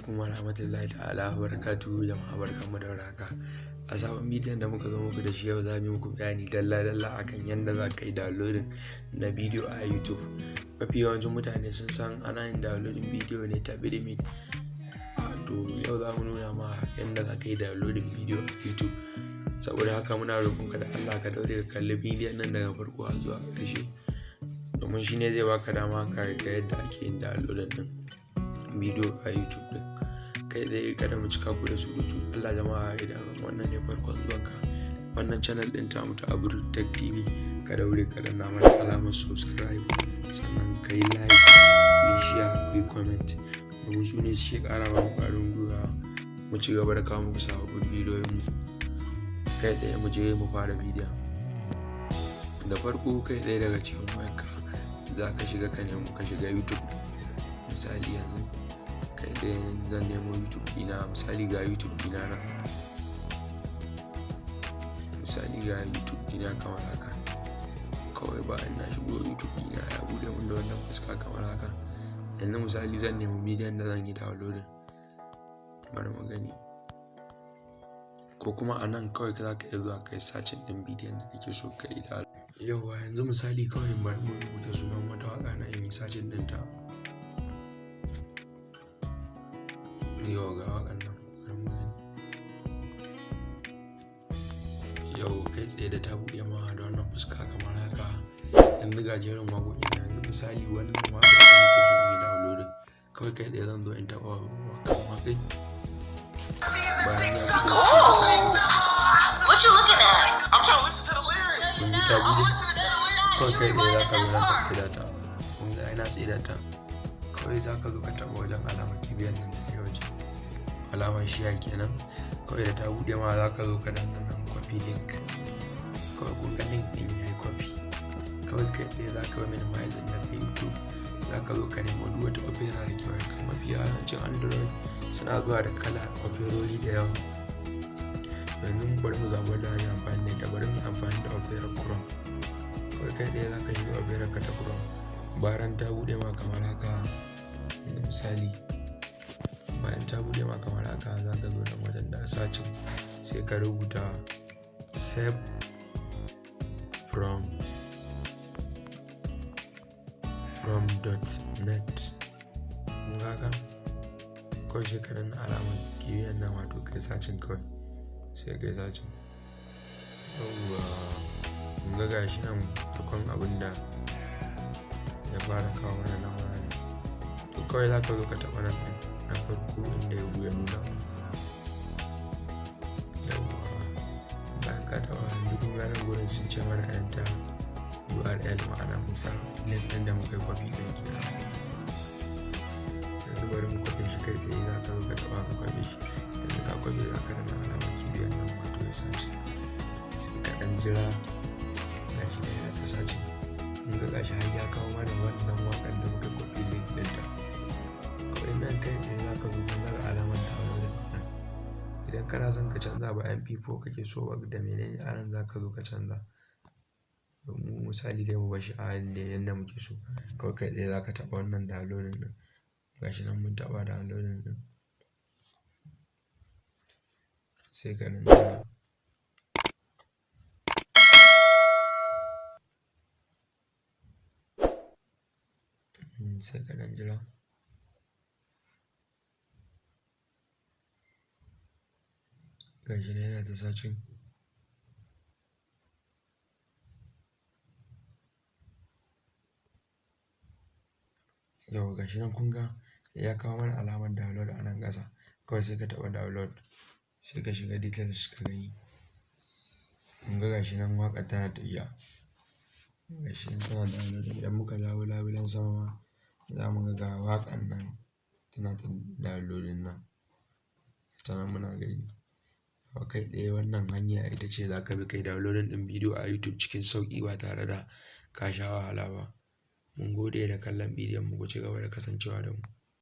Alaikum warahmatullahi ta'ala wabarakatuhu. Jama'a, barkanmu da warhaka. A sabon bidiyon da muka zo muku da shi yau, za mu yi muku bayani dalla dalla akan yadda za ka yi downloading na bidiyo a YouTube. Mafi yawancin mutane sun san ana yin downloading bidiyo ne ta Vidmate. To, yau za mu nuna ma yadda za ka yi downloading bidiyo a YouTube. Saboda haka muna roƙonka da Allah ka daure ka kalli bidiyon nan daga farko har zuwa ƙarshe, domin shi ne zai baka dama ka ga yadda ake yin downloading din bidiyo a YouTube din. Kai tsaye, kada mu cika ku da surutu. Allah jama'a, idan wannan ne farkon zuwanka wannan channel din tamu ta Abdul Tech TV, ka daure ka danna mana alamar subscribe, sannan ka yi like, ku yi share, ku yi comment, domin su ne suke ƙara ba mu ƙwarin gwiwa mu ci gaba da kawo muku sababbin bidiyoyin mu. Kai tsaye mu je mu fara bidiyon. Da farko, kai tsaye daga cikin wayarka za ka shiga, ka nemo, ka shiga YouTube. Misali yanzu, kai tsaye zan nemo YouTube ɗina. Misali ga YouTube ɗina nan, misali ga YouTube ɗina kamar haka. Kawai bayan na shigo YouTube ɗina, ya buɗe mun da wannan fuska kamar haka. Yanzu misali zan nemi bidiyon da zan yi downloading. Bari mu gani. Ko kuma a nan kawai za ka iya zuwa kai searching ɗin bidiyon da kake so ka yi download. Yauwa, yanzu misali kawai bari mu rubuta sunan wata waƙa na in yi searching ɗinta. Yau ga waƙan nan, bari mu gani. Yau kai tsaye da ta buɗe ma da wannan fuska kamar haka. Yanzu ga jerin waƙoƙin nan. Yanzu misali wannan waƙar da nake so in yi downloading, kawai kai tsaye zan zo in taɓa kan waƙai. Bayan ya buɗe, What you looking at? I'm trying to listen to the lyrics. kun ji ta buɗe, kawai kai tsaye za ka zo nan ka tsaida ta. Kun ga ina tsaida ta. Kawai za ka zo ka taɓa wajen alamar kibiyar nan da ke waje, alamar share kenan. Kawai da ta buɗe ma, za ka zo ka danna nan copy link. Kawai kun ga link ɗin ya yi copy. Kawai kai tsaye za ka yi minimizing daga YouTube, za ka zo ka nemo duk wata Opera da ke wayarka. Mafi yawancin Android suna zuwa da kala Operoli da yawa. Yanzu bari mu zaɓi wanda mu amfani da ita. Bari mu yi amfani da Opera Chrome. Kawai kai tsaye za ka shiga Opera ka ta Chrome. Bayan ta buɗe ma kamar haka, misali bayan ta buɗe ma kamar haka, za ka zo nan wajen da searching, sai ka rubuta save from .net. Kun ga haka, kawai sai ka danna alamar kibiyar nan, wato kai searching. Kawai sai kai searching. Yawwa, kun ga gashi nan farkon abin da ya fara kawo mana nan wajen. To, kawai za ka zo ka taɓa nan ɗin na farko inda ya nuna ma. Yawwa, bayan ka taɓa, yanzu kun ga nan gurin sun ce mana enter URL, ma'ana mu sa link ɗin da muka yi copy ɗin kenan. Yanzu bari mu copy shi. Kai tsaye za ka zo ka taɓa ka copy shi. Yanzu ka copy, za ka danna alamar kibiyar nan, wato ya search, sai ka ɗan jira. Gashi ne yana ta searching. Kun ga gashi har ya kawo mana wannan waƙar da muka copy link ɗinta. Kawai nan kai tsaye za ka zo, kun ga alamar downloading nan. Idan kana son ka canza, ba MP4 kake so ba da menene, a nan za ka zo ka canza. Mu misali dai mu barshi a yanda muke so. Kawai kai tsaye za ka taɓa wannan downloading ɗin. Gashi nan mun taɓa downloading ɗin, sai ka ɗan jira. Sai ka ɗan jira. Gashi nan yana ta searching. Yauwa, gashi nan kun ga ya kawo mana alamar download a nan ƙasa. Kawai sai ka taɓa download, sai ka shiga details ka gani. Kun ga gashi nan waƙar tana tafiya. Gashi nan tana downloading. Idan muka jawo labulen sama ma, za mu ga ga waƙar nan tana ta downloading nan. Ta nan muna gani. Kai tsaye wannan hanya ita ce za ka bi kai downloading ɗin bidiyo a YouTube cikin sauƙi ba tare da ka sha wahala ba. Mun gode da kallon bidiyon mu, ku ci gaba da kasancewa da mu.